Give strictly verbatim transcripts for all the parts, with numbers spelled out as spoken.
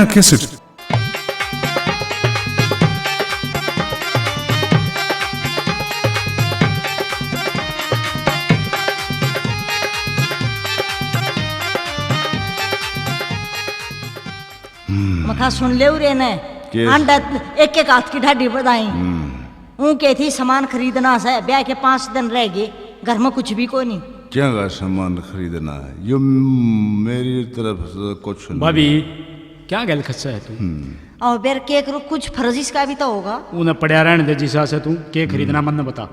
कैसे? मखा सुन ले उरे ने। के? आंडा एक एक हाथ की ढाडी बधाई। हम्म। ऊं के थी सामान खरीदना से, ब्याह के पांच दिन रह गए, घर में कुछ भी कोनी। क्या का सामान खरीदना है? यो म-, मेरी तरफ से कुछ नहीं। भाभी, क्या गल खस्सा है तू? हम्म। और बेर केक रो कुछ फर्ज इसका भी तो होगा। उन्हें पड़ा रहने दे जिसा से तू, के खरीदना हम्म। मन बता।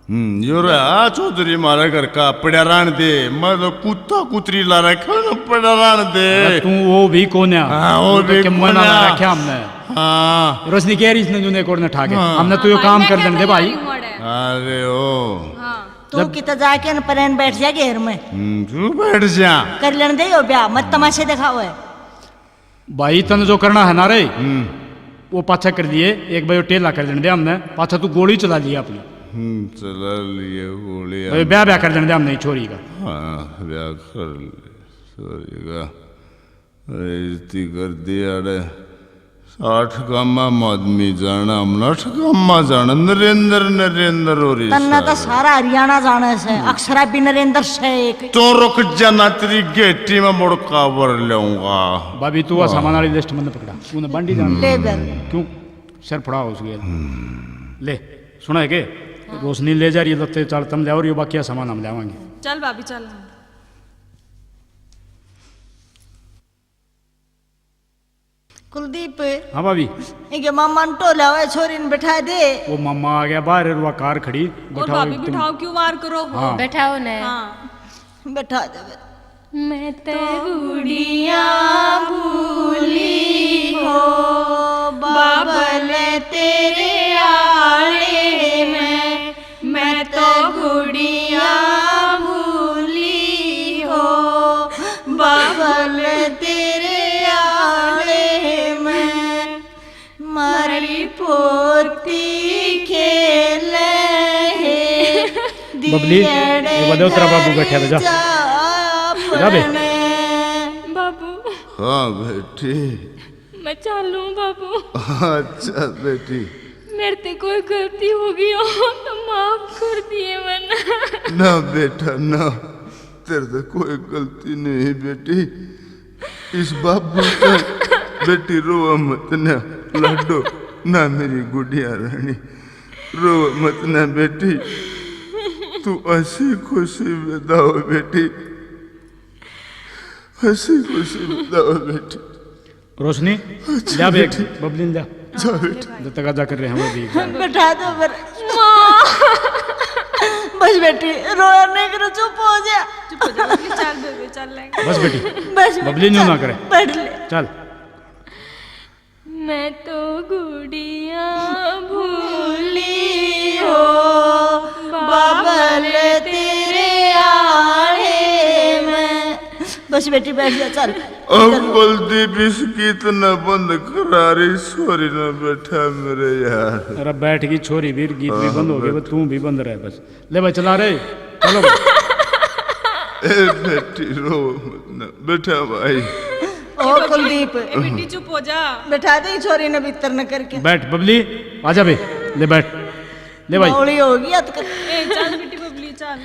हम्म, यो रहा चौधरी, म्हारे घर का पड़ा रहने दे, मैं तो कुत्ता कुतरी ला रखा ना, पड़ा रहने दे। अरे तू वो भी कौन है? हाँ, वो तू तो भी किम्मा कौन ना है? रखा हमने। हाँ। रोशनी कह रही इसने जूने कोड ने ठा के। हाँ। हमने तू यो काम कर देने दे भाई। अरे ओ। हाँ। तू जब कितना जाके न परेन बैठ जा घेर में। हम्म, तू बैठ जा। कर लेने दे यो ब्याह, मत तमाशे दिखाओ है। भाई, तन जो करना है ना रे, हम्म। वो पाछा कर लिए। एक भाई टेला कर देने दे हमने, पाछा तू गोली चला लिए अपनी। हम्म, चला लिए गोली भाई, हम। ब्याह, ब्याह कर देने दे हमने छोरी का। हाँ, ब्याह कर ले छोरी का। बेइज्जती कर दी अड़े। आठ गामा में आदमी जाना, हमने आठ गामा जाना। नरेंद्र, नरेंद्र और तन्ने तो सारा हरियाणा जाने से, हम्म। अक्षरा भी नरेंद्र से एक। तो रुक जाना, तेरी गेटी में मुड़का भर लूंगा। भाभी, तू वाह। सामान वाली लिस्ट मत पकड़ा, तूने बांडी जाना। ले बेर। क्यों? सर फड़ा हो गया। हम्म। ले, सुना है के? हाँ। रोशनी ले जा रही है लत्ते, चाल तम ले और ये बाकी सामान हम ले आवांगे। चल भाभी, चल। कुलदीप। हाँ भाभी। इनके मामा ने टोला हुआ, छोरी ने बैठा दे। वो मामा आ गया बाहर, रुआ कार खड़ी। और बैठाओ भाभी, तुम। बिठाओ, क्यों वार करो? हाँ। बैठाओ ने। हाँ। बैठा दे। मैं तो गुड़िया भूली हो बाबल तेरे आले में, मैं तो गुड़िया भूली हो बाबल तेरे आले में, मारी पोती खेले है बबली, ये बदे उतरा बाबू बैठा है, जा। जा बे। बाबू। हाँ बेटी। मैं चालूं बाबू। अच्छा बेटी। मेरे ते कोई गलती हो गई हो तो माफ कर दिए मन्ने। ना बेटा ना, तेरे ते कोई गलती नहीं बेटी। इस बाबू से बेटी रोवा मत ना, लाडो ना मेरी गुड़िया रानी, रोवा मत ना बेटी। तू हंसी खुशी विदा हो बेटी, हंसी खुशी विदा हो बेटी। रोशनी, अच्छा, ले बेटी। बबली ने ले। जा बेटी। जब तक आजा कर रहे हैं वो भी। बैठा दो पर। माँ। बस बेटी, रोया नहीं करो, चुप हो जा। चुप हो जा, बबली, चल बेबे, चल लेंगे। बस बेटी। बस बेटी, बबली न्यू ना करे। बैठ ले। चल। मैं तो गुड़िया भूली हो बाबल तेरे आले में। बस बेटी बैठ जा, चल। अब कुलदीप इस गीत ने बंद करा रही, छोरी ने बैठा मेरे यार। अरे बैठ गई छोरी भी, गीत भी बंद हो गए, तू भी बंद रहे बस। ले भाई चला रे, चलो भाई। ए बेटी रो मत ना, बैठा भाई। ओ कुलदीप। ए बेटी चुप हो जा। बैठा दे छोरी ने भीतर न करके। बैठ बबली, आजा बे, ले बैठ, ले भाई। बावली होगी अत कर। ए चल बेटी बबली चल।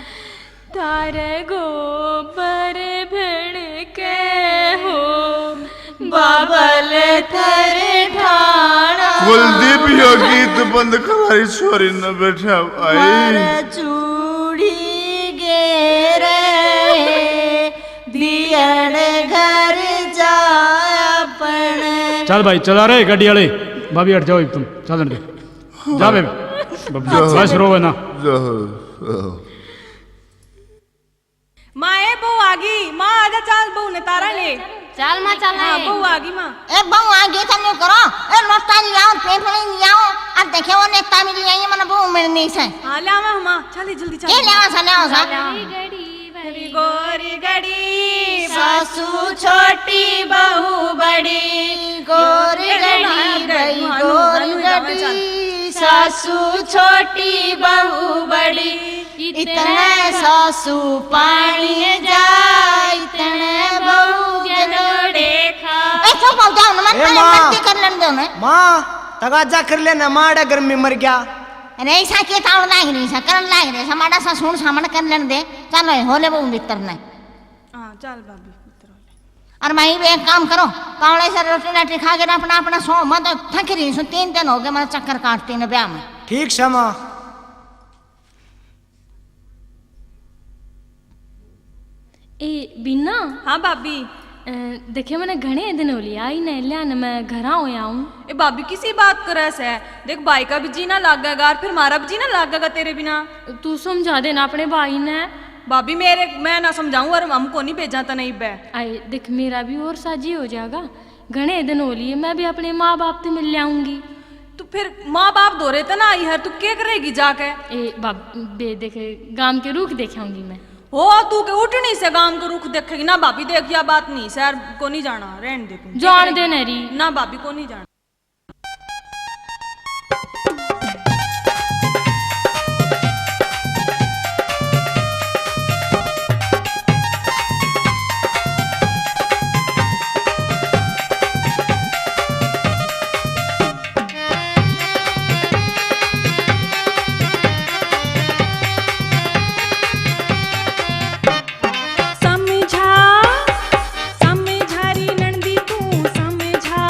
थारे गोबर भण के हो बाबल थारे ठाणा। कुलदीप यो गीत बंद कर, हमारी छोरी न बैठा भाई। मारे चूड़ी गेरे दियड़ घर जा अपन। चल भाई, चला रे गाड़ी वाले, भाभी हट जाओ तुम, चलन दे। जा बे, बस रोवे ना। जाओ, जाओ। माँ, ए बहू आ गई। माँ, आजा, चाल बहू ने तारा ले। चाल माँ, चाल हाँ, ले। बहू आ गई माँ। ए बहू आ गई, तुम यूं करो, ए लोटा ले आओ, पेंपले ले आओ, अब देखे वो नेता भी ले आई है, मने बहू मिलनी से। हाँ, ले आवा माँ, चल जल्दी चल। के ले आवा सा, ले आवा सा। गोरी गड़ी सासू छोटी बहू बड़ी, गोरी गड़ी भाई गोरी गड़ी सासू छोटी बहू बड़ी। इतने सासू पानी जा, इतने बहू गलोड़े खा। ए, तो भाव जाओ ना, मत ए माँ। मत कर लेने दो ना। माँ, तगाजा कर लेना, माँ, अड़ा गर्मी मर गया। अरे, ऐसा के तावड़ लाग रही सा, करण लाग रही सा, माड़ा सा सुन सामण कर लेने दे। चलो, हो ले वो भीतर ने। हाँ, चल भाभी, भीतर हो ले। और माई भी एक काम करो, पावड़े से रोटी राटी खा के ना अपना, अपना सो, मैं तो थक रही हूँ, तीन दिन हो गए, मेरा चक्कर काटती ने ब्याह में। ठीक सा माँ। ए, बीना। हाँ, भाभी। अ, देखे, मैंने घणे दिन हो लिया, आई ने लिया ने मैं घरा होया हूँ। ए, भाभी, किसी बात करे से? देख, भाई का भी जी ना लागेगा और फिर मारा भी जी ना लागेगा तेरे बिना। तू समझा देना अपने भाई ने। भाभी, मेरे, मैं ना समझाऊं और हम को नहीं भेजा तने इब्बे। आए, देख, मेरा भी और सा जी हो जाएगा। घणे दिन हो लिए, मैं भी अपने माँ बाप से मिल आऊंगी। तो फिर माँ बाप धोरे तो ना आई है, तू के करेगी जाके? ए, बाब-, बे, देखे, गांव के रुख देखाऊंगी मैं। हो, तू के उठनी से गांव के रुख देखेगी ना भाभी? देख, या बात नहीं, शहर को नहीं जाना, रहन दे तू। जान दे ना री। ना भाभी, को नहीं जाना। समझा, समझा री नंदी तू समझा।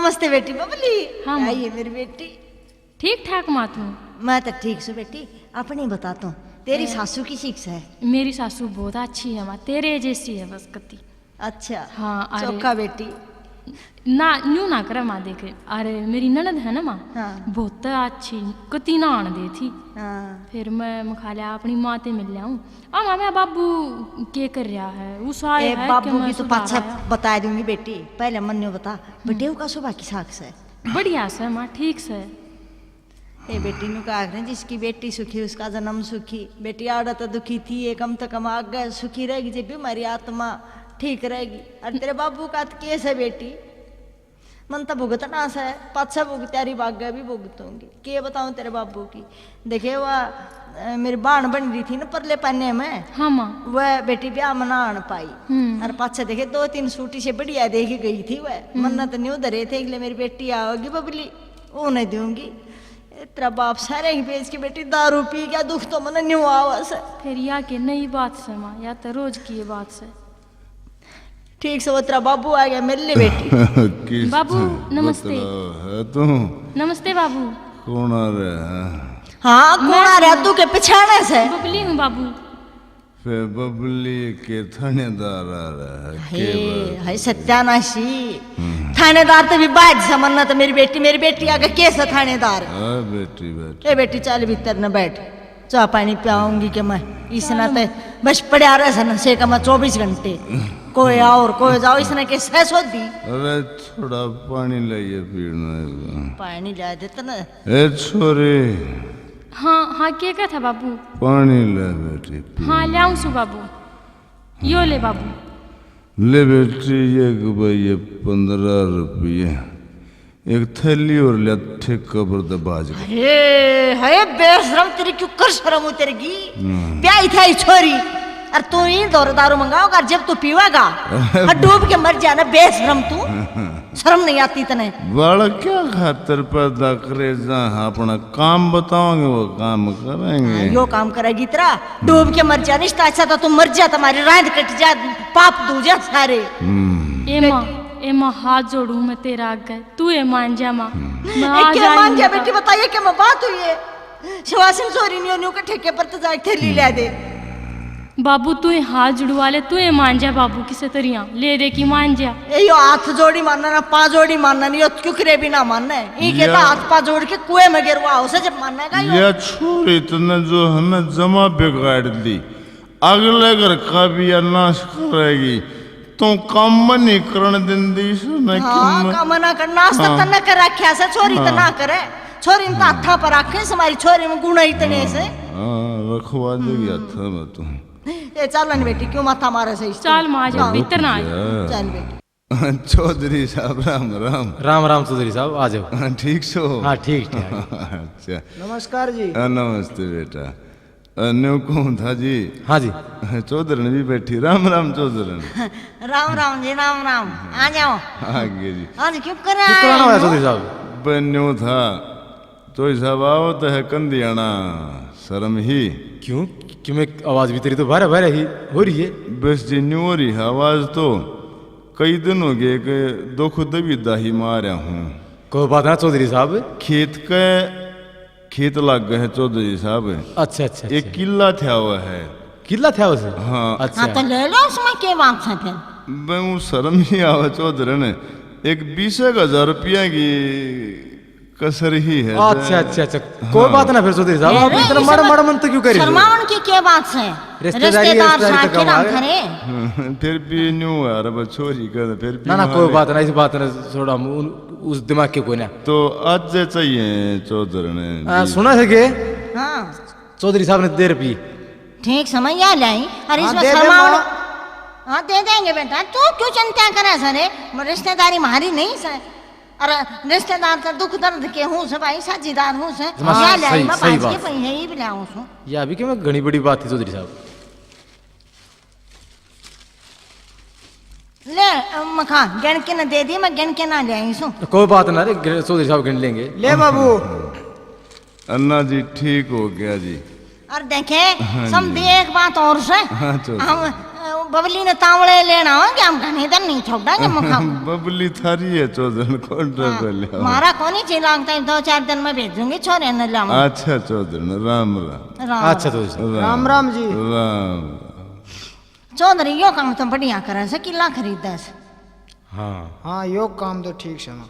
नमस्ते बेटी बबली। हाँ, माँ। आइए मेरी बेटी। ठीक ठाक माँ तू? मैं तो ठीक सू बेटी। अपनी बता तू, तेरी ए, सासू की सीख से? मेरी सासू बहुत अच्छी है माँ, तेरे जैसी है बस कती। अच्छा। हाँ, अरे। चोखा बेटी। ना, न्यू ना करे माँ, देख। अरे, मेरी ननद है ना माँ, हाँ। बहुत अच्छी, कती ना आन दे थी। हाँ। फिर मैं, मैं खा लिया, अपनी माँ ते मिल लिया हूँ। आ माँ, मैं बाबू के कर रहा है? उस आए ए, है बाबू कि मैं की तो सुधार पाछा आया। बता दूंगी बेटी, पहले मन्ने बता, हम्म। बटेव का सुबह की साख से? बढ़िया से माँ, ठीक से। ए बेटी नु कहा करें, जिसकी बेटी सुखी उसका जन्म सुखी। बेटी आड़ा तो दुखी थी, ये कम तो कम आगे सुखी रहेगी, जब भी हमारी आत्मा ठीक रहेगी। और तेरे बाबू का तो केस है बेटी, मन तो भुगतना से, पाछा भुगत्यारी बागे भी भुगतूंगी। के बताऊं तेरे बाबू की, देखे वह, अ, मेरी बाण बन रही थी ना परले पन्ने में। हाँ माँ। वह बेटी ब्याह में ना आन पाई। हम्म। और पाछे देखे दो तीन सूटी से बढ़िया देख गई थी वह। हम्म। मन्ना तो न्यू धरे थे, इसलिए मेरी बेटी आओगी बबली, वो नहीं दूंगी। तेरा बाप सारे ही बेच के बेटी दारू पी गया, दुख तो मने न्यू आवा से। फिर या के नई बात से माँ, या तो रोज की ये बात से। ठीक से वो तेरा बाबू आ गया, मिल ले बेटी। किस बाबू, नमस्ते। बतला है तू? नमस्ते बाबू। कौन आ रहा है? हाँ, कौन मैं आ रहा है? तू के पिछाने से? बबली हूँ बाबू। फिर बबली के थानेदार आ रहा है, के हे, बात हाय है? सत्यानाशी। हम्म। थानेदार तो भी बाज समझना तो मेरी बेटी, मेरी बेटी आगे केस है थानेदार। हाँ बेटी, बेटी। ए बेटी, चल भीतर न बैठ, चाय पानी पियाऊंगी के मैं। इसना ते बस पड़ा रह सन से कमा चौबीस घंटे, कोई आओ और कोई जाओ, इसने के सह सोधी। अरे थोड़ा पानी लाइए पीना है। पानी ला दे तने। ए छोरी। हाँ, हाँ, के कहा था बाबू? पानी ले बेटी, पी। हाँ, ले आऊं सु बाबू। यो ले बाबू। ले बेटी, एक भाई ये पन्द्रह रुपये, एक थैली और ले, ठेका पर दे बाज के। हे, हे बेशरम, तेरी क्यों कर शर्म हो तेरी की? हम्म। ब्याही था ही छोरी, और तू ही दौर दारू मंगाओगा, और जब तू पीवेगा, और डूब के मर जाना, बेशरम तू। शर्म नहीं आती तने? बालक क्या खातर पैदा करे, जहाँ अपना काम बताओगे, वो काम करेंगे। हाँ, यो काम करेगी तेरा, डूब के मर जा, नहीं तो अच्छा तो तू मर जा, तुम्हारी रात कट जा, पाप धो जा सारे। हम्म। ए माँ, ए माँ, हाथ जोड़ू मैं तेरा आगे, तू ए मान जा माँ। हम्म। मैं ए, आज क्या आई मान हूँ जा बेटा। बेटी, बताइए क्या मैं बात हुई है? सुहासिन छोरी न्यू न्यू के ठेके पर तो जाके थैली ले दे। बाबू, तू ही हाथ जुड़वा ले, तू ही मान जा बाबू, किसे तरिया ले दे की मान जा। ए, यो हाथ जोड़ी मानना ना, पा जोड़ी मानना नहीं, यो क्यों करे भी ना मानना है। ये कहता या हाथ पा जोड़ के कुएं में गिरवा उसे जब मानना का यो। या छोरी तने जो है ना जमा बिगाड़ दी, अगले घर का भी या नाश करेगी। तू काम नहीं करण दिंदी इसने हाँ, कि मैं काम ना कर, नाश तो हाँ। तन्ने कर रखा से, छोरी तो हाँ। ना करे। छोरी ने तो हाथा पर रखे से, हमारी छोरी में गुण इतने से। हाँ, रखवा देगी हाथा में तू। ए, चल न बेटी, क्यों माथा मारे से इस चल माँ, जा हाँ। भीतर ना आ जा। चल बेटी। चौधरी साहब, राम राम। राम राम चौधरी साहब, आ जाओ। हाँ, ठीक सो? हाँ, ठीक, ठीक। अच्छा। नमस्कार जी। हाँ, नमस्ते बेटा। अ, न्यू कहूँ था जी। हाँ जी। चौधरन भी बैठी। राम राम चौधरन। राम राम जी, राम राम। आ जाओ। आ गए जी। आज क्यों कर क्यों आए कराना हो? होया चौधरी साहब? बे न्यू था। चौधरी साहब आओ तो है कंधियाना शर्म ही। क्यों? क्यों मैं आवाज भी तेरी तो बारह बारह ही हो रही है। बस जी न्यू हो रही है आवाज तो। कई दिन हो गए कि दुख दबी दाही मारया हूँ। कोई बात ना चौधरी साहब। खेत के खेत लाग गए है चौधरी साहब। अच्छा, अच्छा, एक अच्छा। किला था हुआ है। किला था उसे? हाँ। अच्छा। हाँ, तो ले लो, उसमें के बात है फिर? मैं वो शर्म ही आवे चौधरी ने, एक बीस एक हजार रुपया की कसर ही है। अच्छा, अच्छा, अच्छा। हाँ। कोई बात ना फिर चौधरी साहब, आप अरे, इतना ये माड़ा सब माड़ा मन तो क्यों कर रहे हो? शर्मावन की क्या बात है? रिश्तेदारी, रिश्तेदार रिश्तेदारी साथ तो के कम नाम आ गए। धरे। फिर भी न्यू है, अरे बस छोरी का, फिर भी ना, ना, कोई मारे। बात ना, इस बात ने छोड़ा हम उन, उस दिमाग के कोई ना। तो आज चाहिए चौधरी ने आ, बीस। सुना है के? हाँ। चौधरी साहब ने दे रुपये। ठीक समय या लाई, अरे हाँ, इसमें दे दे शर्मावन। माँ। हाँ, दे देंगे बेटा, तू क्यों चिंता करे सरे? रिश्तेदारी हमारी नहीं सर। अरे रिश्तेदार तो दुख दर्द के हूँ से भाई, साझीदार हूँ से। हाँ, या ले आई, सही, मैं सही बाज के बात। पई है, ये भी ले आऊँ सु। या भी के मैं घणी बड़ी बात थी चौधरी साहब। ले, अ, मखा, गिन के ना दे दी, मैं गिन के ना ले आई सु। कोई बात ना रे, गिन-, चौधरी साहब गिन लेंगे। ले बाबू। अन्ना जी, ठीक हो गया जी। और देखे, हाँ जी। समझी एक बात और से। हाँ, चौधरी। हम, अ, बबली ने तावले लेना हो कि हम घने दिन नहीं छोड़ांगे मुखा। बबली थारी है चौधरन, कौन डर हाँ, रहा? मारा कोनी जी लागता है, दो चार दिन में भेजूंगी छोरे ने लाऊं। अच्छा चौधरन, राम राम। राम अच्छा राम। चौधरन। राम राम जी। राम राम। चौधरी यो काम तो बढ़िया करे से, किला खरीदे से। हाँ। हाँ, यो काम तो ठीक से ना।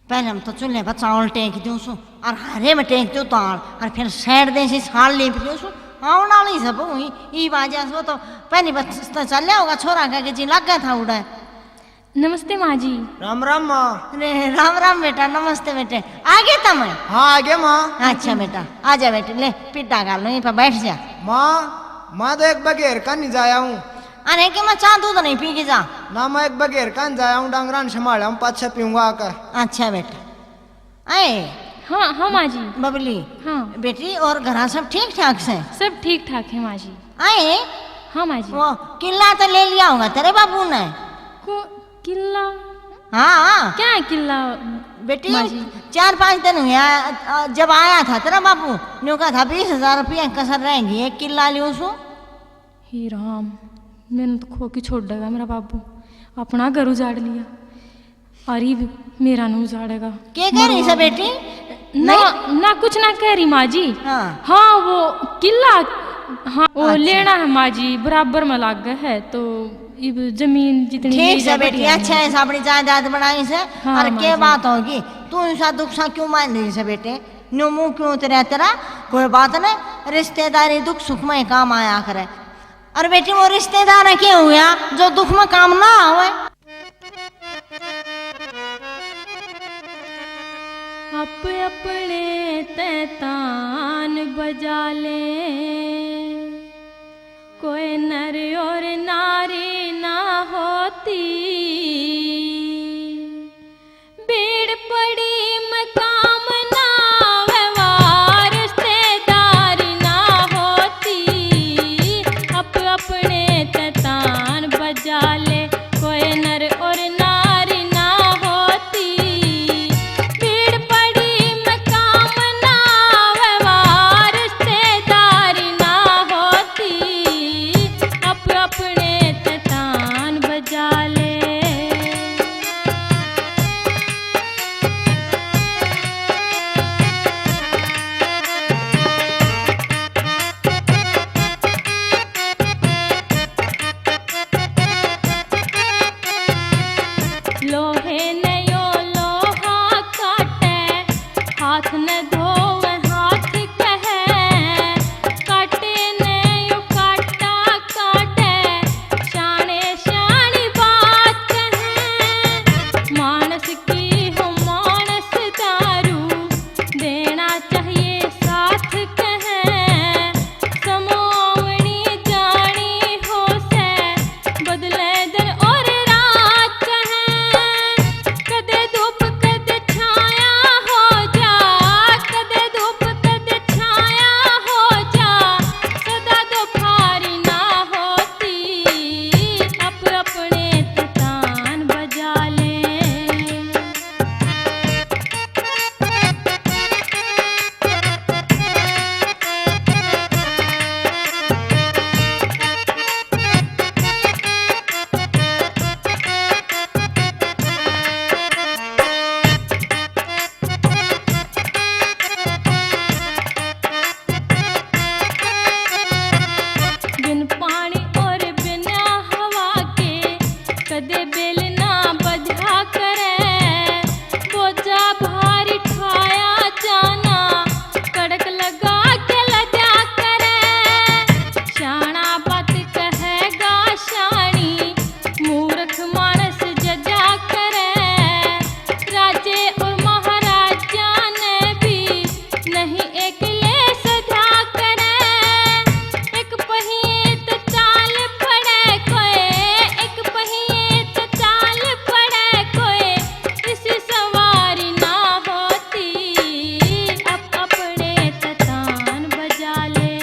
पहले हम तो चूल्हे पर चावल टेक दूं सु और हरे में टेक दूं दाल और फिर सैड दे से साल लीप दूं सु। आवन वाली सब हुई ई बाजा से, वो तो पहली बस तो चल होगा छोरा का कि जी लग गया था उड़ा। नमस्ते माँ जी। राम राम माँ। अरे राम राम बेटा, नमस्ते बेटे। आ गए तम? हाँ, आ गए माँ। अच्छा बेटा, आ जा बेटे, ले पिड्डा गाल लो, यहीं पर बैठ जा। माँ, मैं तो एक बगैर का नहीं जाया हूँ। अरे कि मैं चाह दूध नहीं पी के जा? ना, मैं एक बगैर का नहीं जाया हूँ, डांगरा ने संभाला हूँ, पाछे पीऊंगा आकर। अच्छा बेटा। आए। हाँ, हाँ माँ जी। बबली। हाँ। बेटी, और घरा सब ठीक ठाक से? सब ठीक ठाक है माँ जी। आए। हाँ माँ जी। वो किला तो ले लिया होगा तेरे बाबू ने। को किला? हाँ, हाँ। क्या है किला बेटी, माँ जी? चार पांच दिन हुए, आ, आ, जब आया था तेरा बाबू, न्यू कहा था बीस हजार रुपया कसर रहेंगी, एक किला लियो सु। हे राम, मैंने तो खो के छोड़ देगा मेरा बाबू, अपना घर उजाड़ लिया, और ये भी मेरा नहीं उजाड़ेगा। के कह रही से बेटी? ना, नहीं? ना कुछ ना कह रही माँ जी। हाँ। हाँ, वो किला, हाँ, वो अच्छा। लेना है माँ जी, बराबर में लागे है, तो इब जमीन जितनी ठीक ले से जा बेटी, बढ़िया अच्छा है। है, अपनी जायदाद बनाई से। हाँ, और माँ के जी। बात होगी, तू ऐसा दुख सा क्यों मान रही से बेटे? न्यू मुंह क्यों तेरा, तेरा कोई बात नहीं, रिश्तेदारी दुख सुख में काम आया करे। और बेटी, वो रिश्तेदार है के हुआ जो दुख में काम ना आवे? आप अपने तै तान बजा ले, कोई नर और नारी ना होती। भीड़ पड़ी मकाम ना व्यवहार, रिश्तेदारी ना होती। अप अपने तै तान बजा ले, कोई नर और नारी ना होती। भीड़ पड़ी मकाम ना व्यवहार, रिश्तेदारी ना होती। अप अपने तै तान बजा ले। लोहे ने यो लोहा काटे, हाथ ने धोवे हाथ कहे, काटे ने यो काटा काटे, शाणे शाणी बात कहे। मानस की हो मानस दारू, देना चाहिए साथ कहे। समोवनी जानी हो से, बदले दिन और रात है। कदे धूप कदे छाया हो जा, कदे धूप कदे छाया हो जा, सदा दोपहरी ना होती। अप अपने तै तान बजा ले। बिन पानी और बिना हवा के कदे बेल ना बजा करे। बोझा भारी ठाया जाना, कड़क लगा के लद्या करे। शाणा बात कहेगा शाणी, मूर्ख मानस जजा करे। राजे और महाराजा ने भी नहीं एकले सधा करे। एक पहिए ते चाल पड़े कोए, एक पहिए ते चाल पड़े कोए, इसी सवारी ना होती। अप अपने तै तान बजा ले।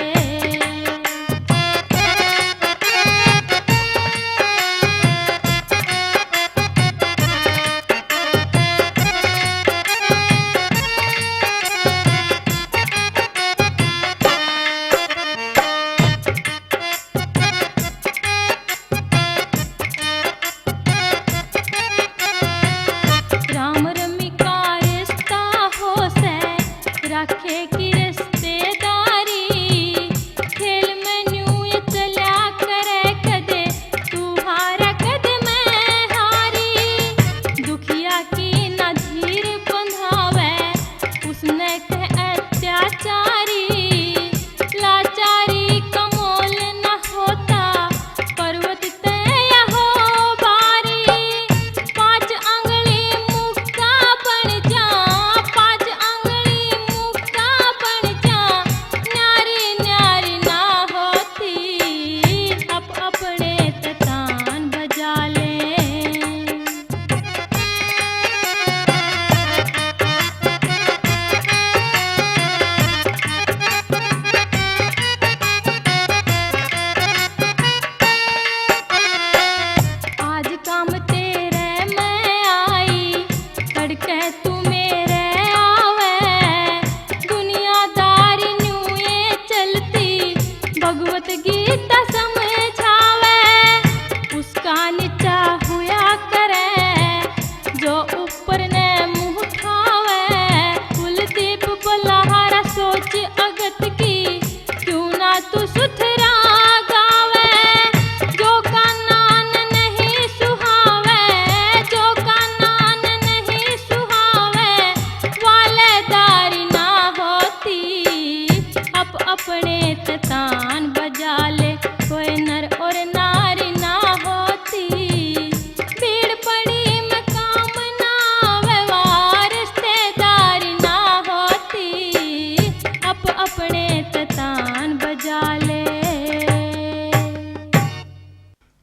चाले।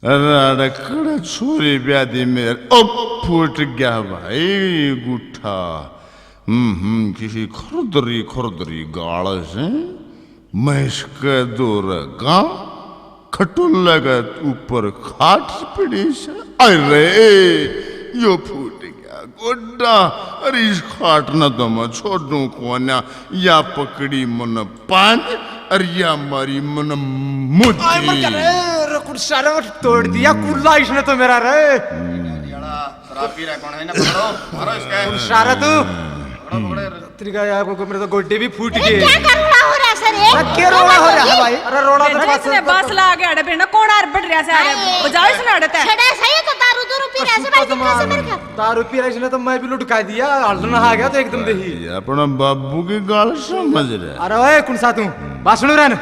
अरे अरे, कड़े छोरी ब्याह दी मेरे, ओ फूट गया भाई गुठा। हम्म हम्म, किसी खुरदरी खुरदरी गाल से मैं इसके दो रगा खटोले के ऊपर खाट पड़ी से। अरे यो फूट गया गोड्डा। अरे इस खाट न तो मैं छोड़ू कोन्या, या पकड़ी मन पांच, अरे या मारी मन मुद्दी। आय मर गया रे, रे कुण सारा तोड़ दिया कुल्ला इसने तो मेरा रे। शराब पी रहा है, कौन है ना पकड़ो, मारो इसका। कुण सारा तू? पकड़ो, पकड़ो। तेरी का यार, को मेरे तो गोड्डे भी फूट अरे, गए। क्या कर रोला हो रहा है सर, ये? अरे, क्या रोला हो रहा है भाई? अरे, रोला तो अरे, बस इसने बस ला के अड़े पे ना, कौन आर बढ़ रहा है सारे? हाय। बजाओ इसने अड़े ते। छड़ा सही तो दारू दूरू पी रहा है, भाई, कैसे मेरे घर? दारू पी रहा है इसने तो मैं भी लुटका दिया, हल्ला आ गया तो एकदम दे ही। ये अपना बाबू की गाल समझ रहा है। अरे ओए, कौन सा तू? बात सुन रहा है ना?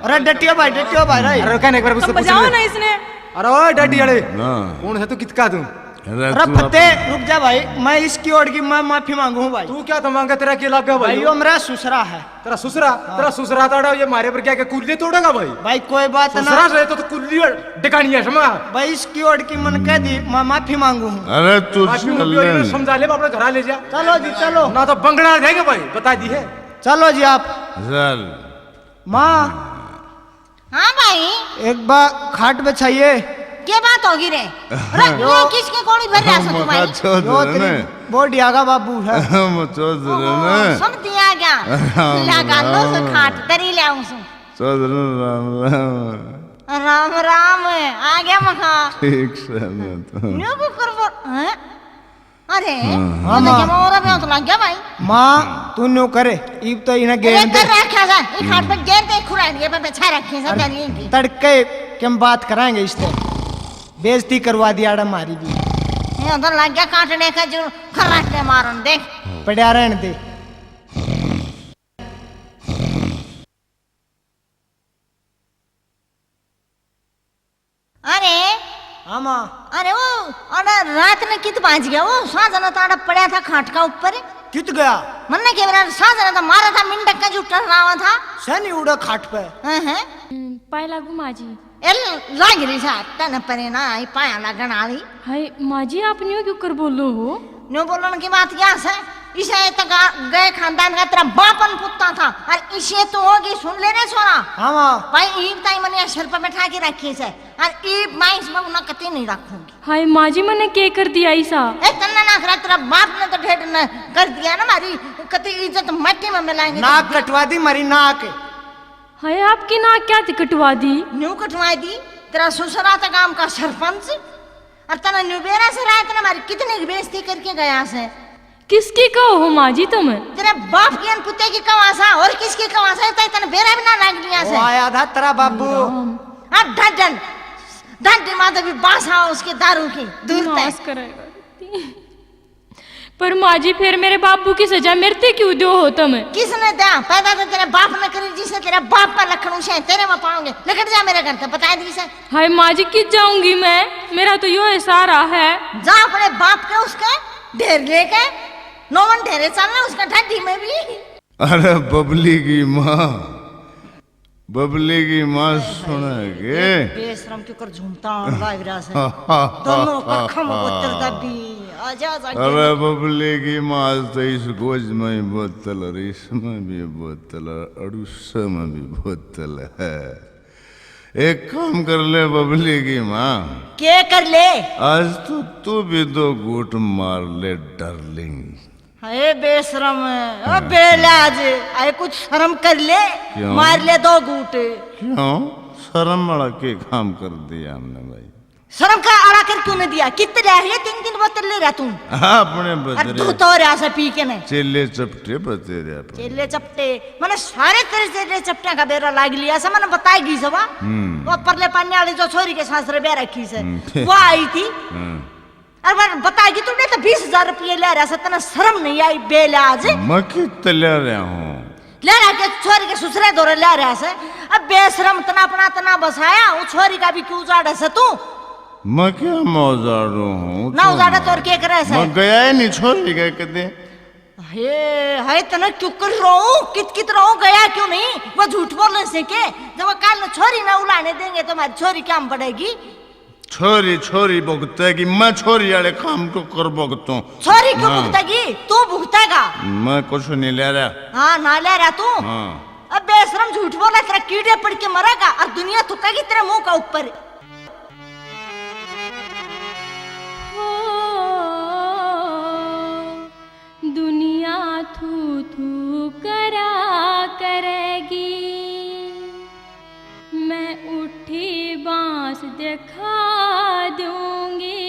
अरे डटियो भाई, डटियो भाई, रे। अरे कहने एक बार तुम उससे पूछ बजाओ ले। ना इसने। अरे ओए डटी अड़े। हाँ। कौन है तू, कितका तू? अरे अरे तू फतेह, रुक जा भाई, मैं इसकी ओर की मैं माफी मांगू हूँ भाई। तू क्या तो मांगा, तेरा क्या लगा भाई? भाई, वो मेरा सुसरा है। तेरा सुसरा? हाँ। तेरा सुसरा ताड़ा ये मारे पर क्या, क्या कुल्ली तोड़ेगा भाई? भाई, कोई बात ना। सुसरा से तो, तो कुल्ली और डिकानी है, समझा? भाई, इसकी ओर की मन कह दी, मैं माफी मांगू हूँ। अरे तू माफी चल मांगू, ले। समझा ले, अपने घर ले जा। चलो जी, चलो। ना तो बंगड़ा देंगे भाई, बता दी है। चलो जी आप। चल। माँ। हाँ भाई। एक बार खाट बिछाइए। के बात होगी रे? अरे, यो किसके कोणी भर रहा है तुम्हारी? मखा चौधरी यो तेरी ने। बॉडी आगा बाबू है। मखा चौधरी ने। ओहो, समझ आ गया। राम लगा लो राम। खाट, दरी ले आऊं सु। चौधरी राम राम। राम राम, आ गया मखा। ठीक से ना तो। न्यू को कर बोल, हैं? अरे, हाँ, ये तो माँ। जमा और अभी तो लग गया भाई। माँ, तू न्यू करे, इब तो इन्हें अरे, गेर दे। कर रखा था, ये खाट पे गेर दे, खुराइन ये पे बिछा रखे हैं, सब अरे, जानिए इनकी। तड़के के हम बात कराएंगे इससे। बेइज्जती करवा दिया आड़ा मारी भी। ये उधर लग गया काटने का जो खर्राटे मारन देख। पड़ा रहने दे। अरे। हाँ माँ। अरे वो, अरे रात ने कित पहुंच गया वो? साजना तो आड़ा पड़ा था खाट का ऊपर। कित गया? मन्ने के बेरा साजना तो मारा था, मिंडक का जो टर्रावा था। सै नहीं उड़ा खाट पे। हैं, हैं। हम्म, पाए लागू माँ जी। ए, लाग रही सा, तन परे ना आई पाया लगन आली। हाय, माँ जी, आप न्यू क्यों कर बोलो हो? न्यू बोलण की बात क्या सै? इसे तो गा-, गए खानदान का तेरा बापन पुत्ता था, और इसे तो होगी, सुन ले रे छोरा। हाँ माँ। भाई, ईब ताई मने सिर पर बैठा के रखी सै, और ईब मैं इसमें उन्हें कती नहीं रखूंगी। हाय माँ जी, मने के कर दिया इसा? ए, तन्ने ना करा, तेरा बाप ने तो ढेर न कर दिया ना मारी, कती इज्जत मट्टी में मिलाएंगे नाक तो। कटवा दी मारी नाक। हाय, आपकी नाक क्या थी कटवा दी? न्यू कटवा दी, तेरा ससुरा था गांव का सरपंच, और तने न्यू बेरा से रात ने हमारी कितनी की बेइज्जती करके गया से। किसकी कहो हो माँ जी तुम? तेरे बाप की अनपुते की कवा सा, और किसकी कवा सा? इतना, इतना बेरा भी ना लाग लिया से। वो आया था तेरा बाबू। राम। हाँ, ढांढन, ढांढी माता भी बासा उसके दारू की, दूर तक। नाश करेगा। पर माँ जी, फिर मेरे बाबू की सजा मेरे ते क्यों दो हो तुम? किसने दिया? पैदा तो तेरे बाप ने करी, जिसने तेरे बाप पर लखनऊ से तेरे में पाओगे। निकट जा मेरे घर से, बता दी से। हाय माँ जी, कित जाऊंगी मैं? मेरा तो यो है सहारा है। जा अपने बाप के उसके ढेर लेके, नौवन ढेरे चलना उसका ढांढी में भी। अरे बबली की माँ, बबली की माँ सुन के। बेशरम क्यों कर झूमता लाग रहा से। दोनों कखम को दर्द भी। आजा, आजा, अरे बबली की माँ, आज तो इस गोज में ही बोतल और इसमें भी बोतल और अड़ूसा में भी बोतल है। एक काम कर ले बबली की माँ। के कर ले? आज तो तू भी दो घूट मार ले डार्लिंग। हाय बेशरम, ओ बेलाज, आए कुछ शर्म कर ले, क्यों? मार ले दो घूट। क्यों? शर्म वाला के काम कर दिया हमने भाई? शर्म का आड़ा कर क्यों नहीं दिया? कितने ले है तीन तीन बोतल ले रहा तू? हाँ, अपने अरे बजरे। तू तो रहा से पी के ने। चेले चपटे बतेरे अपने। चेले चपटे, मैंने सारे तेरे चेले चपटे का बेरा लाग लिया से, मैंने बताएगी सवा। हम्म। वो परले पानी वाली जो छोरी के सासरे ब्याह रखी से, हम्म। वो आई थी। हम्म। अरे बार बताएगी तूने तो बीस हजार रुपये ले रहा से, तने शर्म नहीं आई बेलाज? मैं कित ले रहा हूँ? ले रहा के छोरी के ससुरे दौरे ले रहा से। अब बेशरम तना अपना तना बसाया, वो छोरी का भी क्यों उजाड़े से तू? मैं क्या मैं उजाड़ू हूँ? ना उजाड़े तो और के करे से? मैं गया ही नहीं छोरी के कदे। हे, हाय तने क्यों कर रहा हूँ? कित कित रहा हूँ, गया क्यों नहीं? वो झूठ बोले से के, जब वो काल छोरी ना उलाने देंगे तो हमारी छोरी क्या में पड़ेगी? छोरी, छोरी भुगतेगी, मैं छोरी वाले काम को कर भुगतूं? छोरी क्यों ना। भुगतेगी? तू भुगतेगा। मैं कुछ नहीं ले रहा। हाँ, ना ले रहा तू। हाँ। अब बेशरम झूठ बोला, तेरा कीड़े पड़ के मरेगा और दुनिया थूकेगी तेरे मुंह का ऊपर। हो, दुनिया थू थू करा करेगी, मैं उठी बांस दिखा दूंगी।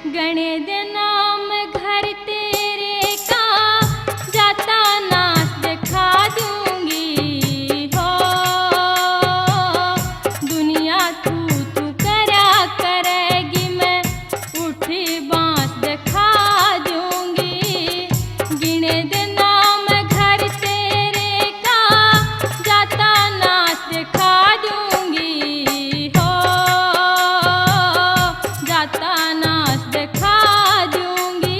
गणे दे नाम घर तेरे का, जाता नास दिखा दूंगी। हो, दुनिया थू थू करा करेगी, मैं उठी बांस दिखा दूंगी। गिने दे नाम घर तेरे का, जाता नास दिखा दूंगी। हो, जाता नास दिखा दूंगी।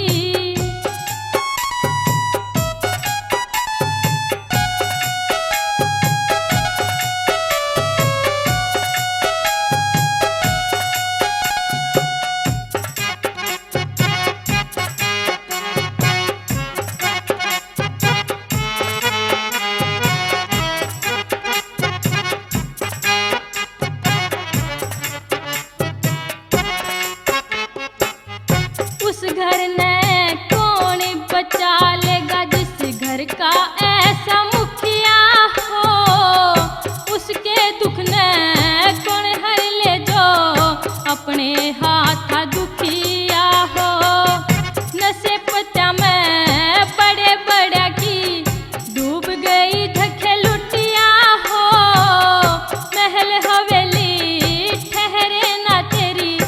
उस घर ने कौन बचा लेगा, जिस घर का ऐसा मुखिया हो। उसके दुख ने कौन हर ले, जो अपने हाथा दुखिया हो। नशे पत्या में बड़े बड़ा की डूब गई धखे लुटिया हो। महल हवेली ठहरे ना तेरी,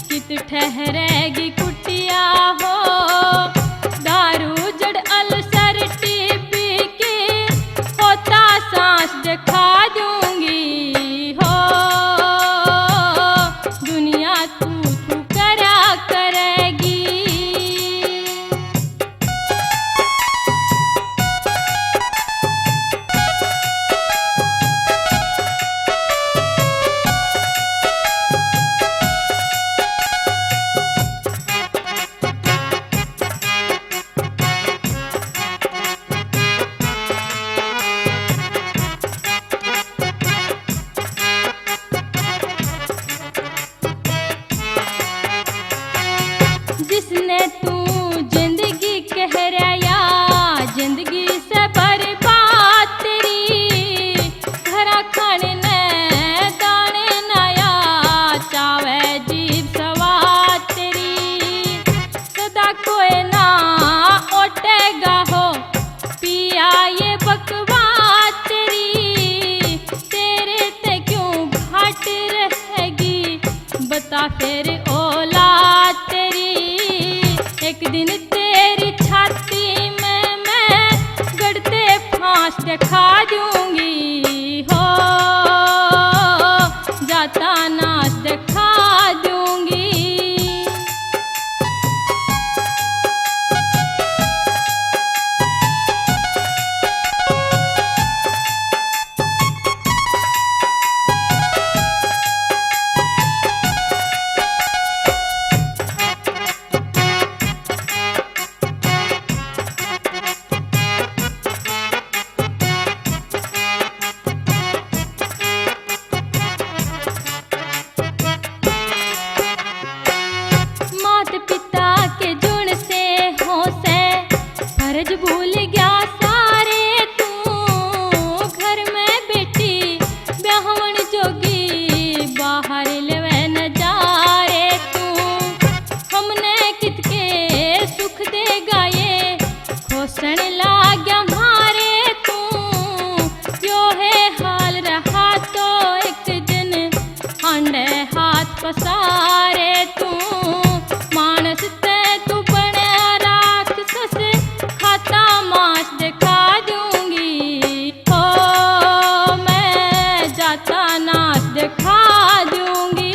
कित ठहरेगी कुटिया हो। दारू जड़ अल्सर टीबी की, होता सांस दिखा दूंगी। हो, दुनिया थू थू करा करेगी। जिसने तू जिंदगी कह रहा, जिंदगी से बर्बाद तेरी। घरा खाने ने दाने नाया, चावे जीभ सवाद तेरी। सदा कोई ना ओटेगा हो, पिया ये बकवास तेरी। तेरे ते क्यों घाट रहेगी, बता फिर औलाद तेरी। एक दिन तेरी छाती में मैं गड़ते फांस दिखा दूंगी। हो, जाता नास दिखा दूंगी। मात पिता के जुण से हो से, फर्ज भूल गया सारे तू। घर में बेटी ब्याहवण जोगी, बाहर लेवे नजारे तू। हमने कितके सुख देगा ये, खोसण लाग्या म्हारे तू। यो है हाल रहा तो एक दिन, हांडे हाथ पसारे तू। मानस ते तू बने राक्षस, खाता मांस दिखा दूंगी। ओ, मैं जाता नाच दिखा दूंगी।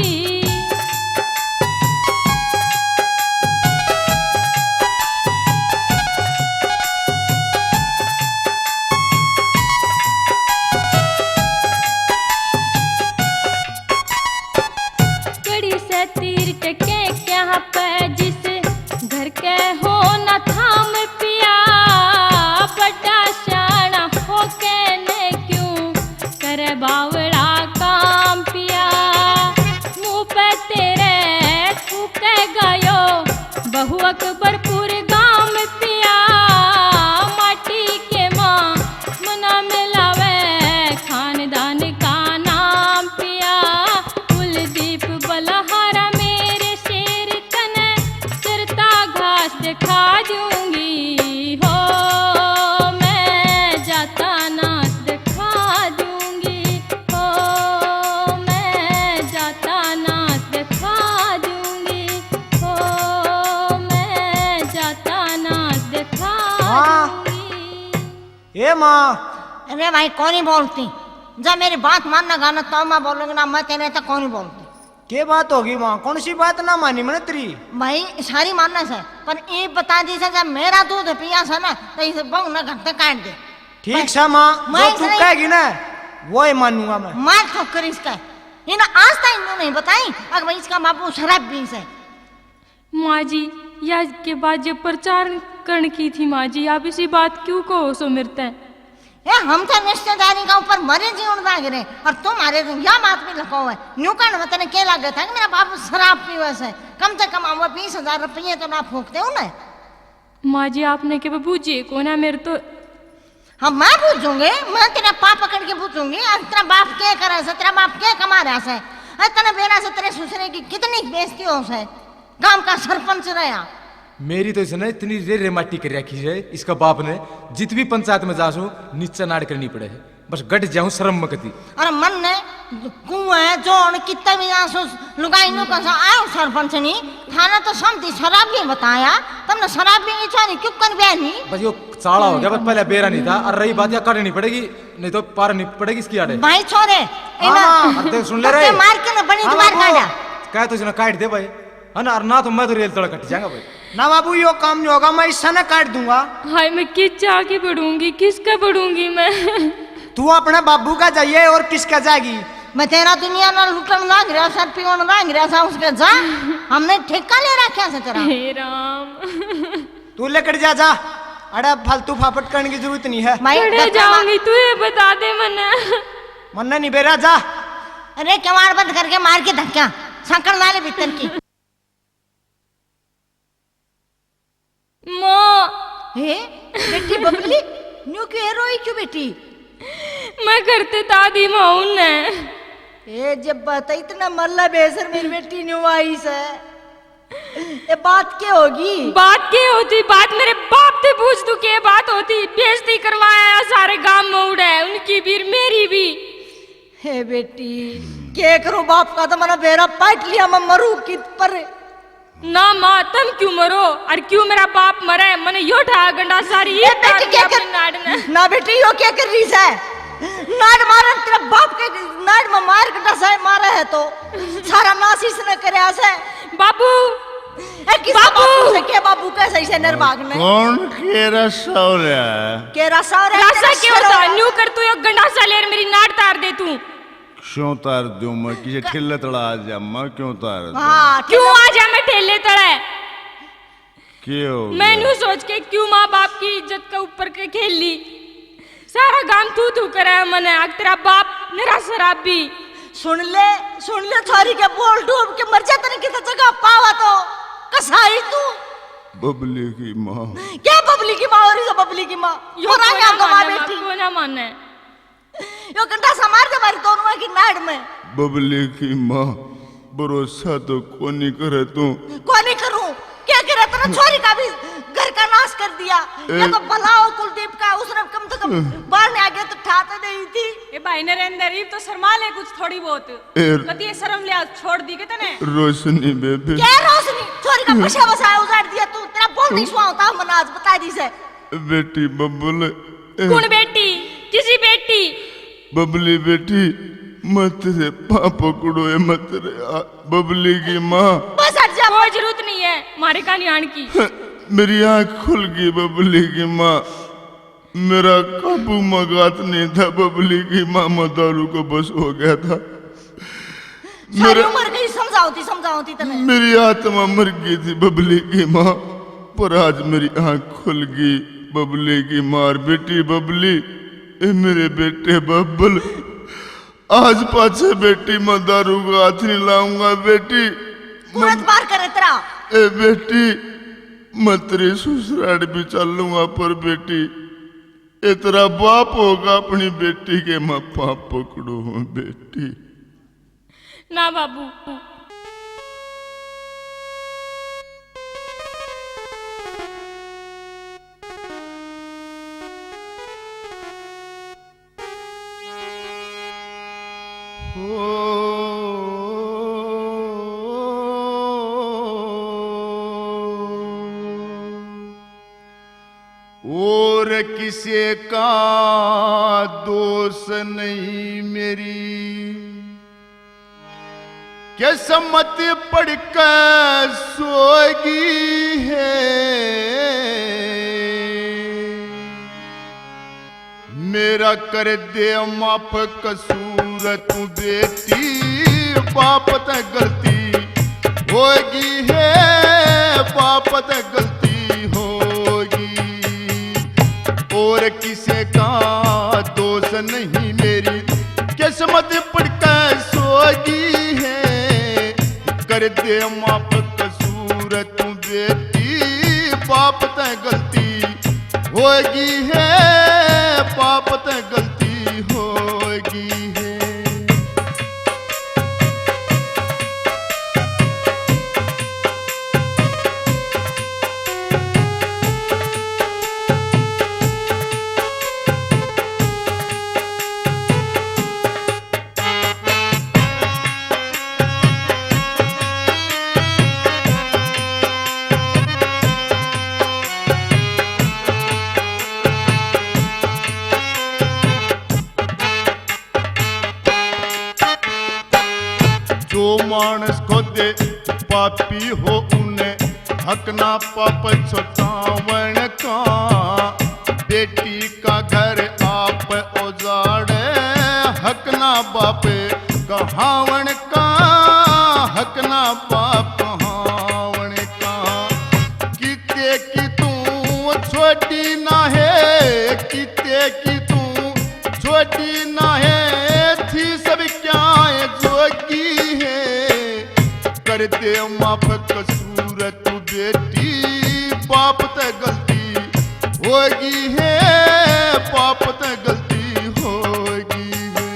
बावड़ा काम पिया, मुंह पे तेरे थूके गयो, बहु अकबरपुर गांव में पिया, माटी के मां मना मिलावे, खानदान का नाम पिया, कुलदीप बलहारा मेरे शेर तने चरता घास दिखा दूंगी हो, मैं जाता नाच दिखा दूंगी हो, मैं जाता नाच दिखा दूंगी हो, मैं जाता नाच दिखा हाँ। दूंगी। ए माँ। अरे भाई, कोनी बोलती। जब मेरी बात मानना गाना तो मैं बोलूंगी ना, मैं तेरे तो कोनी बोलती। के बात होगी माँ? कौन सी बात ना मानी मैंने तेरी? भाई, सारी मानना से, पर ये बता दी से, जब मेरा दूध पिया से ना, तो इस बहू ने घर से काट दे। ठीक से माँ, मैं जो तू इसने कहेगी ना, वो ही मानूंगा मैं। मार ठोकर इसका। ये ना आज तक इन्होंने नहीं बताई, अगर भाई इसका बाबू शराब पी से। माँ जी, या के बाद जो प्रचार करण की थी माँ जी, आप इसी बात क्यों कहो सो मेरे तै? ए, हम तो रिश्तेदारी का ऊपर मरे जीवन लाग रहे, और तुम्हारे तो या बात भी लुकाओ है। न्यू कहने में तने के लगे था कि मेरा बाप शराब पीवे से? कम से कम हम वो बीस हजार रुपये तो ना फूकते हो ना। माँ जी, आपने के बूझे को ना मेरे तो। हाँ, मैं पूछूंगी, मैं तेरा पाँव पकड़ के पूछूंगी, आज तेरा बाप के करे से, तेरा बाप के कमा रहा से? आज तने बेरा से तेरे ससुरे की कितनी बेइज्जती हो से, गांव का सरपंच रहा। मेरी तो इसने इतनी रे रे माटी कर रखी है, इसका बाप ने जित भी पंचायत में जा सो नीचा नाड़ करनी पड़े है, बस गट जाऊं शर्म मकती। अरे मन ने कुएं जोन कितने भी जा सो लुगाई नु कसा आयो सरपंच नी, थाने तो समझी शराब भी बताया, तुमने शराब भी नहीं छोड़ी, क्यों कर बहनी? बस यो चाला हो गया, बस पहले बेरा नहीं था। और रही बात, या काटनी पड़ेगी, नहीं तो पार नहीं पड़ेगी इसकी आड़े। भाई छोरे, हाँ, इन्हें हाँ। अरे देख, सुन ले रे। मार के ना बनी हाँ, दीवार बाबू। काटा। कह तो इसने काट दे भाई, है ना? और ना तो मैं तो रेल तले कट जाएगा भाई। ना बाबू, यो काम नहीं होगा, मैं इससे ना काट दूंगा। हाय, मैं किस जा के पढ़ूंगी, किसका पढ़ूंगी मैं? तू अपने बाबू का जाइए और किसका जाएगी? मैं तेरा दुनिया ना लुटन लाग रहा सा, पीवन लाग रहा सा, उसके जा। हमने ठेका ले रखा से तेरा। हे राम। तू लेकर जा, जा। अरे फालतू फाफट करने की जरूरत नहीं है। मैं कड़े धक्का मार- जाऊंगी, तू ये बता दे मन्ने। मन्ने नहीं बेरा, जा। अरे किवाड़ बंद करके मार के धक्का, सांकड़ ला ले भीतर की। माँ। हे बेटी बबली, न्यू क्यों रोई क्यों बेटी? मैं घर ते दादी माँ हूँ ने। ए जब बात इतना मल्ला बेसर मेरी बेटी न्यू आई से। ए, बात के होगी? बात के होती? बात मेरे बाप ते पूछ तू, के बात होती? बेइज्जती करवाया सारे गांव में उड़े, उनकी भी, मेरी भी। हे बेटी, के करूं, बाप का तो मैंने बेरा पाट लिया, मैं मरूं कित पर। ना माँ, तुम क्यों मरो और क्यों मेरा बाप मरे? मैंने यो ठा गंडा सारी ए, बेटी, के कर, नाड़ ने। ना बेटी, यो के कर रही से? नाड़ मारन तेरा बाप के नाड़ में मार गंडा सा मारा है तो सारा नाश इसने करया से। बाबू, ए, किस बाबू। बाबू से के बाबू कैसे इसे निर्भाग ने? कौन केरा सौरा? केरा सौरा रासा तेरा के होता? न्यू कर तू यो गंडासा लेर मेरी नाड़ तार दे तू। क्यों तार दूं मैं? किसी ठेले तला आ जा, मैं क्यों तार दूं? हाँ, क्यों आ जा मैं ठेले तले? के हो मैं गया? न्यू सोच के क्यों माँ बाप की इज्जत के ऊपर के खेल ली? सारा गांव थू थू करे मने, आग तेरा बाप मेरा शराबी। सुन ले, सुन ले, छोरी के बोल डूब के मर जा, तने किसी जगह पावा तो कसाई तू। बबली की माँ। क्या बबली की माँ हो रही है? बबली की माँ यो मरा कोना क्या गवा माने, बेटी? कोना माने। यो गंडासा मार दे मारी दोनों की नाड़ में। बबली की माँ, भरोसा तो कोनी करे तू। कोनी करूं? क्या करे? तने छोरी का भी घर का नाश कर दिया। ए- या तो भला हो कुलदीप का, उसने कम से कम ए- बाहर में आगे तो ठाते नहीं थी। ए भाई नरेंद्र, इब तो शर्मा ले कुछ थोड़ी बहुत। ए- कदी ये शर्म लिहाज छोड़ दी के तने? रोशनी बेबे। क्या रोशनी? छोरी का बसा बसाया उजाड़ दिया तू। तेरा बोल नहीं सुहा होता, हम आज बता दी से। बेटी बबल। ए- कौन बेटी? किसी बेटी? बबली बेटी, मत रे, पाँव पकड़ो ए, मत रे, आ, बबली की माँ। बस हट जा। कोई जरूरत नहीं है मारे का न्याण की। मेरी आँख खुल गई बबली की माँ, मेरा काबू में गात नहीं था बबली की माँ, मैं दारू को बस हो गया था। सारी मेरा उम्र गई समझावती, समझावती तने। मेरी आत्मा मर गई थी बबली की माँ, पर आज मेरी आँख खुल गई बबली की माँ। और बेटी बबली, ए मेरे बेटे बबल, आज पाछे बेटी मैं दारू का हाथ नहीं लाऊंगा बेटी। तू मैं हाथ बाहर कर इतरा। ए बेटी, मैं तेरी ससुराल भी चलूंगा, पर बेटी, ए तेरा बाप होगा, अपनी बेटी के मैं पाँव पकड़ू हूँ बेटी। ना बाबू। और किसी का दोष नहीं, मेरी किस्मत पढ़ के सोगी है। मेरा कर दे माफ कसूर तू बेटी, बाप ते गलती होगी है, बाप ते गलती होगी। और किसी का दोष नहीं, मेरी किस्मत पढ़ के सोगी है। कर दे माफ कसूर तू बेटी, बाप ते गलती होगी है, बाप ते गलती होगी है। जो मानस खुद पापी हो, उन्हें हक ना पाप छुटावण का। बेटी का घर आप उजाड़े, हक ना बाप कहावण का, हक ना बाप कहावण का। किते की तू छोटी ना है, किते की तू छोटी ना है, थी सब क्या है जोगी है। कर दे माफ कसूर तू बेटी, बाप ते गलती होगी है, बाप ते गलती होगी है।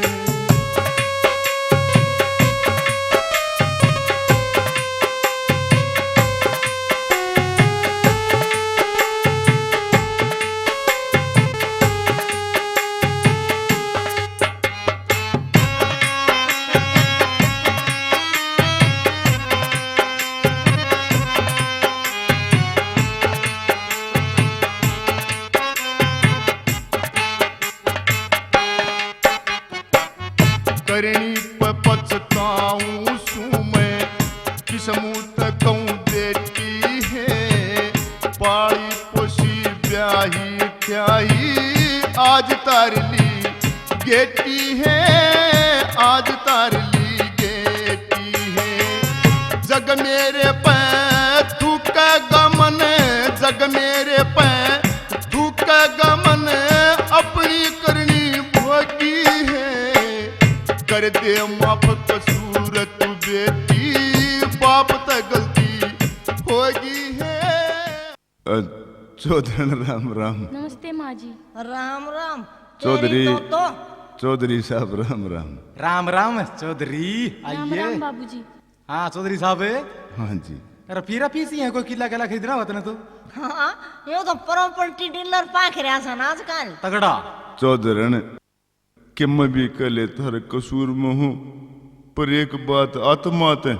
करनी पे पछताऊं सूं मैं, किस्मत कहूं बेटी है, पाली पोसी ब्याही त्याही, आज तारली गेटी है, आज तारली गेटी है। जग मेरे पे थूकेगा मन, जग मेरे पे थूकेगा मन, अपनी करनी भोगी है। कर दे माफ कसूर तू बेटी, बाप ते गलती होगी है। अ, चौधरण राम राम। नमस्ते माँ जी। राम राम। चौधरी, तेरी तो, तो। चौधरी साहब राम राम। राम राम चौधरी, राम आइए। राम बाबूजी। हाँ चौधरी साहब। हाँ जी। अरे पीरा पीसी है, कोई किला किला खरीदना हो तने तो। हाँ, ये तो प्रॉपर्टी डीलर पाख रहा सा ना आजकल। तगड़ा। चौधरण, के मैं भी कह ले थारे कसूर में हूँ, पर एक बात आत्मा ते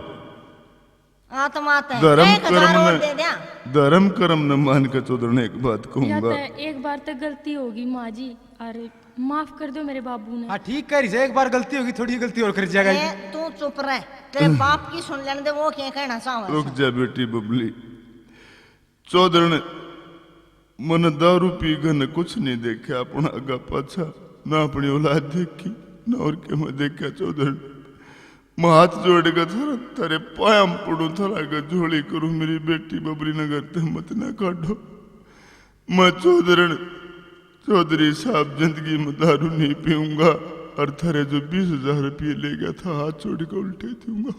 आत्मा ते धर्म एक हजार कर्म और ने, दे द्या। धर्म कर्म ने मान के चौधरण एक बात या कहूंगा। तो एक बार तो गलती होगी माँ जी, अरे माफ कर दो मेरे बाबू ने। हाँ, ठीक कह रही है, एक बार गलती होगी, थोड़ी गलती और कर जाएगा। ए, तू चुप रह, तेरे बाप की सुन लेने दे, वो क्या कहना चाहवे। रुक जा बेटी बबली। चौधरण, मने दारू पी के न कुछ नहीं देखा, अपना आगा पाछा, ना अपनी औलाद देखी, ना और के मैं देखा चौधरण। मैं हाथ जोड़ के थारा, थारे पाया में पड़ू, थारा आगे झोली करूं, मेरी बेटी बबली ने घर ते मत ना काढ़ो। मैं चौधरण, चौधरी साहब, जिंदगी में दारू नहीं पीऊंगा। और थारे जो बीस हजार रुपये ले गया था, हाथ जोड़ के उल्टे दूंगा।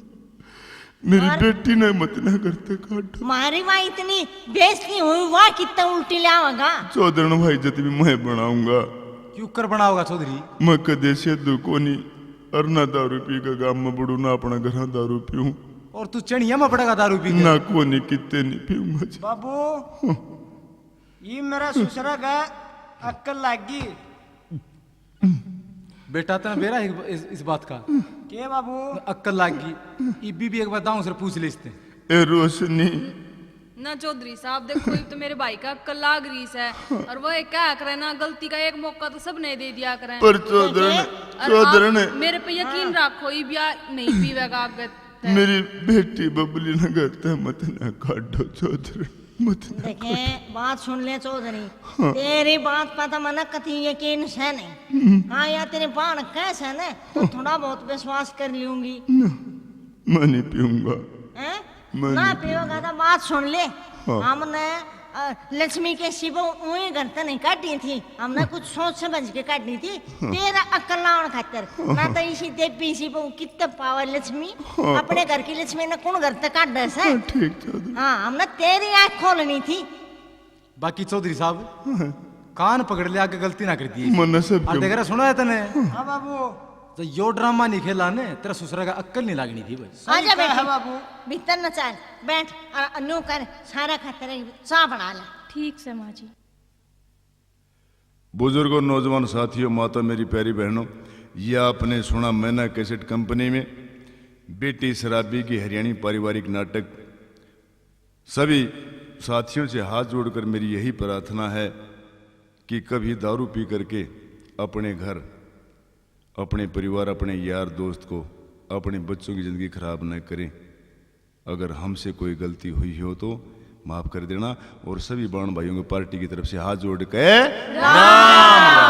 मेरी और बेटी ने मत ना करते काट। मारी वहाँ इतनी बेइज्जती हुई, वहाँ कितना उल्टी लावेगा। चौधरण भाई जत भी मैं बनाऊंगा। क्यों कर बनाओगा चौधरी? मैं कदे सेधू कोनी, और ना दारू पी के गांव में बड़ू, ना अपना घर दारू पीऊं। और तू चणिया में पड़ेगा दारू पी के? ना कोनी, कितने नहीं पीऊंगा जी। बाबू, ये मेरा ससुरा का अक्कल लागी। बेटा, तने बेरा है इस, इस बात का? के बाबू? अक्कल लाग गई। इब्बी भी एक बार दाऊं से पूछ ले इसते। ए रोशनी। ना चौधरी साहब, देखो, इब तो मेरे भाई का अक्कल लाग रही है। और वो एक क्या करे ना, गलती का एक मौका तो सबने दे दिया करे। पर चौधरण, और चौधरण, आप मेरे पे यकीन रखो, इब या नहीं पीवेगा आगे तक। मेरी बेटी बबली ने घर ते मत ना काटो चौधरण। मत ना देखे, बात सुन ले चौधरी। हाँ। तेरी बात पर तो मना कती यकीन से नहीं। हाँ, या तेरे बाण कैसे ने, तो थोड़ा बहुत विश्वास कर लूंगी। ना, मैं नहीं पीऊंगा। हैं? मैं ना नहीं पीऊंगा। तो बात सुन ले। हाँ। हमने, अ, लक्ष्मी के सिबो उही घर ते नहीं काटी थी, हमने कुछ सोच समझ के काटी थी। हाँ। तेरा अक्कल लावण खातर। हाँ। ना तो इसी देवी सिबो कितने पावे लक्ष्मी। हाँ। अपने घर की लक्ष्मी ने कौन घर ते काटे से? हाँ, ठीक चौधरी। हाँ, हमने तेरी आँख खोलनी थी। बाकी चौधरी साहब, हाँ। कान पकड़ लिया, आगे गलती ना कर दी। मन्ना सब और क्यों? देख रहा, सुना है तने? हाँ बाबू। तो यो ड्रामा नहीं खेला ने, तेरा ससुरा का अक्कल नहीं लागनी थी भाई। आजा बेटी, बाबू। भीतर न चल, बैठ, और न्यू कर, सारा खातर चाय बना ले। ठीक से माँ जी। बुजुर्गों, नौजवान साथियों, माता मेरी प्यारी बहनों, ये आपने सुना मैना कैसेट कंपनी में बेटी शराबी की हरियाणी पारिवारिक नाटक। सभी साथियों से हाथ जोड़कर मेरी यही प्रार्थना है कि कभी दारू पी करके अपने घर, अपने परिवार, अपने यार दोस्त को, अपने बच्चों की ज़िंदगी खराब न करें। अगर हमसे कोई गलती हुई हो तो माफ़ कर देना। और सभी बाण भाइयों को पार्टी की तरफ से हाथ जोड़ के राम